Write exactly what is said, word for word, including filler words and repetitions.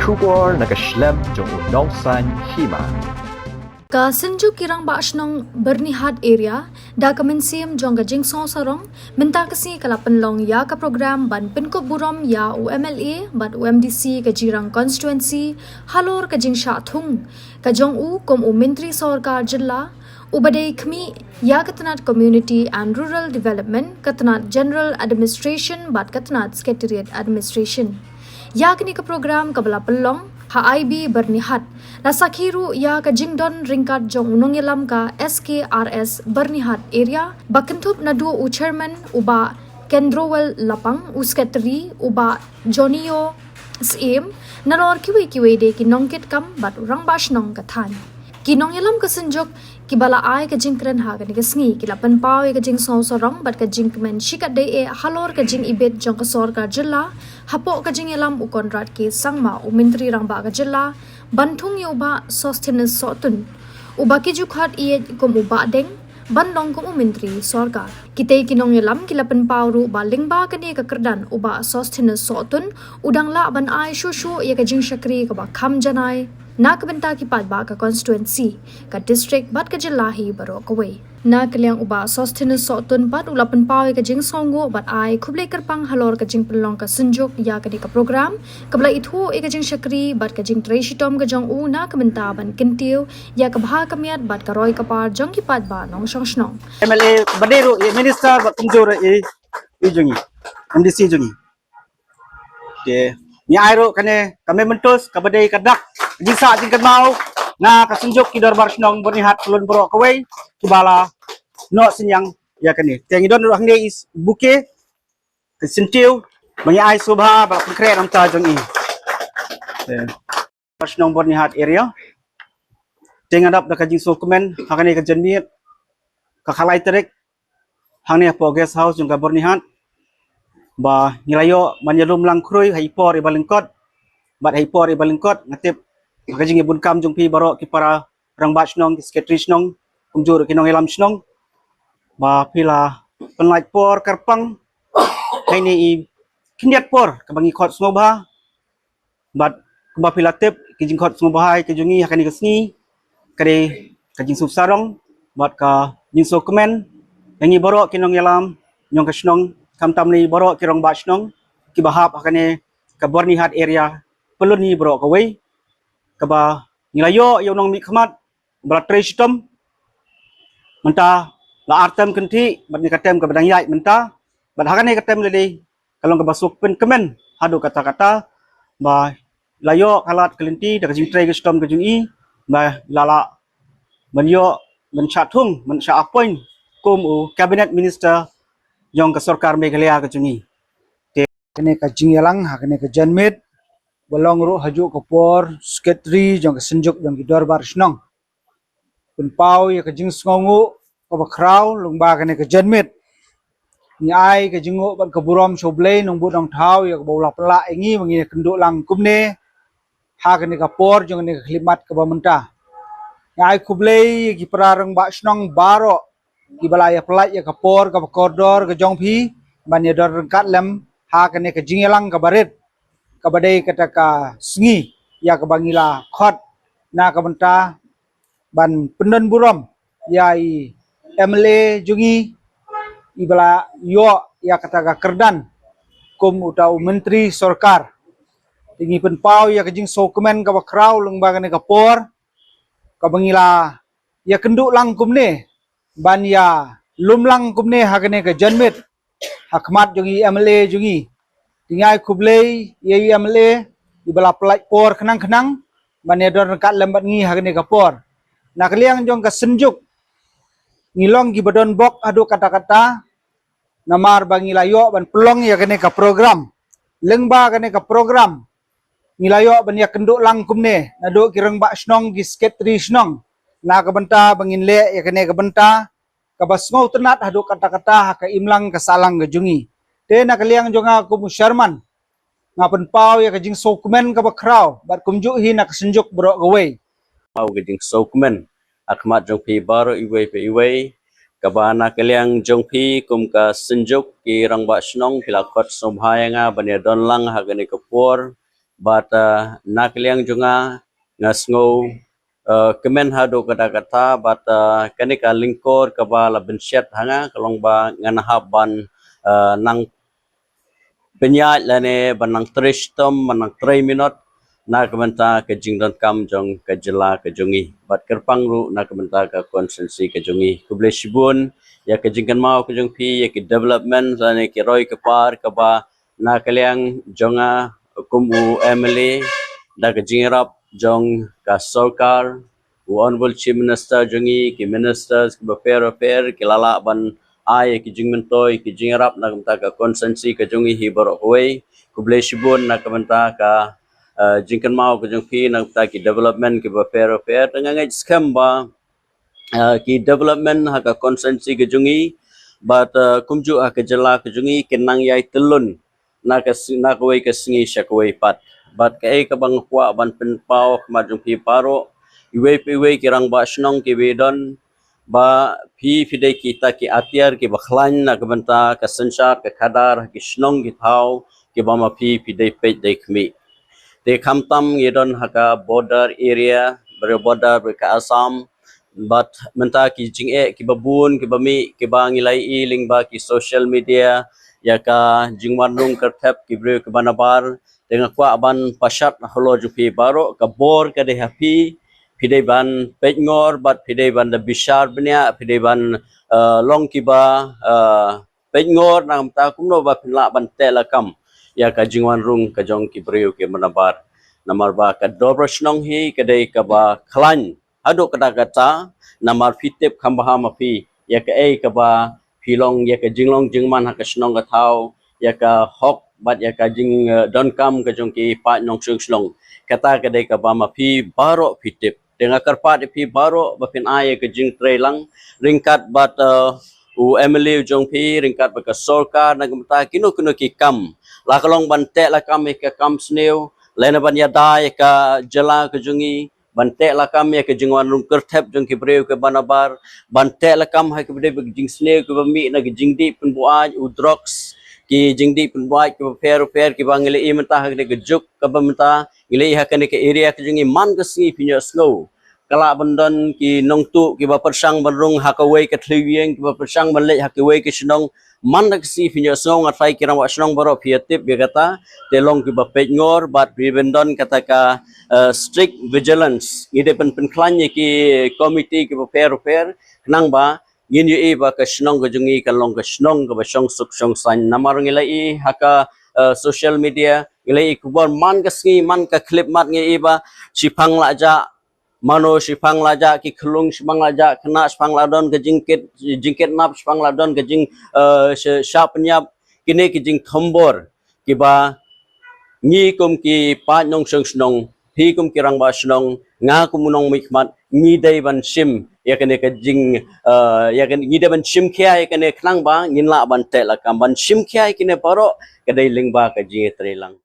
Khubor na ka shlem jong u Nongsaiñ Hima. Ka Synjuk ki Rangbah Shnong Byrnihat Area, da ka mynsiem jong ka jingsngew sarong, mynta ka sngi ka la pynlong ïa ka program ban pynkup burom ïa u M L A bad u M D C ka Jirang Constituency, halor ka jingshah thung ka jong u kum u Myntri Sorkar Jylla, uba dei khmih ïa ka tnat Community and Rural Development, ka tnat General Administration bad ka tnat Secretariat Administration. Ïa kane ka program kaba la pynlong ha I B Byrnihat, la sakhi ruh ïa ka jingdon ryngkat jong u nongïalam ka S K R S Byrnihat Area, ba kynthup naduh u Chairman u Bah Kendrowell Lapang, u Secretary u Bah Johnny Syiem, nalor kiwei kiwei de ki nongkitkam bad u rangbah shnong ka thaiñ. Ki nongïalam ka Synjuk kiba la ai ka jingkren ha kane ka sngi ki la pynpaw ïa ka jingsngew sarong bad ka jingkmen shikatdei eh halor ka jingibit jong ka Sorkar Jylla hapoh ka jingïalam u Conrad K Sangma, u Myntri Rangbah ka Jylla, ban thung ïa u Bah Sosthenes Sohtun, uba ki ju khot ïa kum u Bah Deng, ban long kum u Myntri Sorkar. Kitei ki nongïalam ki la pynpaw ruh ba lyngba kane ka kyrdan u Bah Sosthenes Sohtun u dang lah ban ai shuh shuh ïa ka jingshakri kaba kham janai na ka bynta ki paidbah ka constituency, ka district bad ka jylla hi baroh kawei. Na ka liang u Bah Sosthenes Sohtun pat u la pynpaw ïa ka jingsngewnguh bad ai khublei kyrpang halor ka jingpynlong ka Synjuk ïa kane ka program kaba la ithuh ïa ka jingshakri bad ka jingtrei shitom ka jong u na ka bynta ban kyntiew ïa ka bha ka miat bad ka roi ka par jong ki paidbah nongshong shnong. M L A ba dei ruh i minister bad kumjuh ruh i, i jong i, M D C jong i. Te ngi ai ruh kane ka mementos kaba dei ka dak jingsah jingkynmaw na ka Synjuk ki Dorbar Shnong Byrnihat Pyllun baroh kawei kiba la noh synñiang ïa kane. Te ngi don ruh hangne i bouquet ka syntiew ba ngi ai sngewbha ba la pynkhreh na ka bynta jong i. Te Dorbar Shnong Byrnihat area. Te nga dap da ka jingsngewkmen ha kane ka janmiet ka khatlai tarik hangne hapoh guest house jong ka Byrnihat ba ngi la ïoh ban ïalum lang khrui ha i por iba lyngkot bad ha i por iba lyngkot. Nga tip ha ka jingïabunkam jong phi baroh ki para rangbah shnong, ki secretary shnong, kumjuh ruh ki nongïalam shnong ba phi la pynlait por kyrpang ha ine i khyndiat por kaba ngi khot sngewbha. Bad kumba phi la tip ki jingkhot sngewbha ïa ka jong ngi ha kane ka sngi ka dei ka jingsuk sarong bad ka jingsngewkmen ïa ngi baroh ki nongïalam jong ka shnong, khamtam lei baroh ki rangbah shnong kiba hap ha kane ka Byrnihat area Pyllun hi baroh kawei, kaba ngi la ïoh ïa u nongmihkhmat ba la trei shitom. Mynta la ar term kynthih bad kane ka term kaba dang ïaid mynta bad ha kane ka term lei lei ka long kaba suk pynkmen haduh katta katta ba la ïoh ka lad ka lynti da ka jingtrei ka shitom ka jong i ba la lah ban ïoh ban shah thung ban shah appoint kum u cabinet minister jong ka sorkar Meghalaya ka jong i. Te kane ka jingïalang ha kane ka janmiet ba long ruh ha juh ka por secretary jong ka Synjuk jong ki Dorbar Shnong pynpaw ïa ka jingsngewnguh kaba khraw lyngba kane ka janmiet. Ngi ai ka jingnguh bad ka burom sha U Blei Nongbuh Nongthaw ïa kaba u la pynlah ïa ngi ba ngin ïakynduh lang kumne ha kane ka por jong kane ka khyllipmat kaba mynta. Ngi ai khublei ïa ki para rangbah shnong baroh kiba la ïapynlait ïa ka por kaba kordor ka jong phi ban ïadon ryngkat lem ha kane ka jingïalang kaba rit kaba dei kata ka sngi ïa kaba ngi la khot na ka bynta ban pyndon burom ïa i M L A jong ngi iba la ïoh ïa kata ka kyrdan kum uta u myntri sorkar. Te ngi pynpaw ïa ka jingsngewkmen kaba khraw lyngba kane ka por kaba ngi la ïakynduh lang kumne ban ïalum lang kumne ha kane ka janmiet ha khmat jong i M L A jong i. Te ngi ai khublei ïa i M L A iba la pynlait por khnang khnang ban ïadon ryngkat lem bad ngi ha kane ka por. Na ka liang jong ka Synjuk ngi long kiba don bok haduh katta katta namar ba ngi la ïoh ban pynlong ïa kane ka program. Lyngba kane ka program ngi la ïoh ban ïakynduh lang kumne naduh ki rangbah shnong, ki secretary shnong na ka bynta ba ngin leh ïa kane ka bynta kaba sngewtynnat haduh katta katta ha ka imlang ka sahlang ka jong ngi. Te na ka liang jong nga kum u chairman nga pynpaw ïa ka jingsngewkmen kaba khraw bad kumjuh hi na ka Synjuk baroh kawei. Paw ka jingsngewkmen ha khmat jong phi baroh iwei pa iwei, kaba na ka liang jong phi kum ka Synjuk ki rangbah shnong phi la khot sngewbha ïa nga ban ïadon lang ha kane ka por Bad, uh, na ka liang jong nga, nga sngew, uh, kmen haduh katta katta, bad, uh, kane ka lyngkor kaba la bynshet ha nga, ka long ba ngan hap ban, uh, nang pynïaid lane ban nang trei shitom, ban nang trei minot, na ka bynta ka jingdonkam jong ka jylla ka jong ngi. Bad kyrpang ruh na ka bynta ka constituency ka jong ngi. Khublei shibun, ïa ka jingkynmaw ka jong phi, ïa ki development, lane ki roi ki par, kaba na ka liang jong nga kum u M L A, da ka jingïarap jong ka sorkar, u Honorable Chief Minister jong ngi, ki ministers, kiba pher bapher, ki la lah ban ai ki jingmyntoi, ki jingïarap na ka bynta ka constituency ka jong ngi hi baroh kawei. Khublei shibun na ka bynta ka, uh, jingkynmaw ka jong phi na ka bynta ki development kiba pher bapher. Te nga ngeit skhem ba, uh, ki development ha ka constituency ka jong ngi, bad, uh, kumjuh ha ka jylla ka jong ngi, kin nang ïai tylli na ka s-, na kawei ka sngi sha kawei pat. Bad kaei kaba nga kwah ban pynpaw khmat jong phi baroh, iwei pa iwei ki rangbah shnong kiba don, ba phi phi dei kita ki atiar kiba khlaiñ na ka bynta ka synshar ka khadar, ki shnong ki thaw, kiba ma phi phi dei peit dei khmih. Te khamtam ngi don ha ka border area, briew border briew ka Assam, bad mynta ki jingeh kiba bun kiba mih, kiba ngi la ïohi lyngba ki social media, ïa ka jingwan rung kyrthep ki briew kiba nabar. Te nga kwah ban pashat halor jong phi baroh, ka bor ka dei ha phi, phi dei ban peit ngor, bad phi dei ban da bishar bniah, phi dei ban, uh, long kiba, uh, peit ngor na ka bynta kumno ba phin lah ban teh lakam ïa ka jingwan rung ka jong ki briew kiba nabar. Namar ba ka dorbar shnong hi ka dei kaba khlaiñ haduh katta katta, namar phi tip kham bha ma phi ïa kaei kaba phi long, ïa ka jinglong jingman ha ka shnong ka thaw, ïa ka hok bad ïa ka jing, eh, donkam ka jong ki paid nongshong shnong. Kata ka dei kaba ma phi baroh phi tip. Te nga kyrpad ïa phi baroh ba phin ai ïa ka jingtrei lang ryngkat bad, eh, u M L A u jong phi, ryngkat bad ka sorkar, na ka bynta kino kino ki kam, la ka long ban teh lakam ïa ka kam sniew, lane ban ïada ïa ka jylla ka jong ngi, ban teh lakam ïa ka jingwan rung kyrthep jong ki briew kiba nabar, ban teh lakam ha kiba dei ba ka jingsniew kiba mih na ka jingdih pynbuaid u drugs, ki jingdih pynbuaid kiba pher pher kiba ngi la ïohi mynta ha kane ka juk kaba mynta, ngi la ïohi ha kane ka area ka jong ngi man ka sngi phin ïohsngew ka lah ban don ki nongtuh kiba pyrshang ban rung ha kawei ka thliew ïing, kiba pyrshang ban leit ha kawei ka shnong, man da ka sngi phin ïohsngew. Nga tharai ki rangbah shnong baroh phi ïa tip ïa kata. Te long kiba peit ngor bad phi ban don kata ka, eh, strict vigilance. Ngi dei ban pynkhlaiñ ïa ki komiti kiba pher pher, khnang ba ngin ïohi ba ka shnong ka jong ngi kan long ka shnong kaba shong suk shong saiñ. Namar ngi la ïohi ha ka, eh, social media, ngi la ïohi khubor man ka sngi, man ka khyllipmat ngi ïohi ba shiphang la jah mano, shiphang la jah ki khyllung, shiphang la jah khynnah, shiphang la don ka jingkit, jingkidnap, shiphang la don ka jing, eh, sha-, shah pynïap. Kine ki jingthombor kiba ngi kum ki paid nongshong shnong, phi kum ki rangbah shnong, nga kum u nongmihkhmat, ngi dei ban shim ïa kane ka jing, eh, ïa kane, ngi dei ban shim khia ïa kane khnang ba ngin lah ban teh lakam. Ban shim khia ïa kine baroh ka dei lyngba ka jingïatreilang.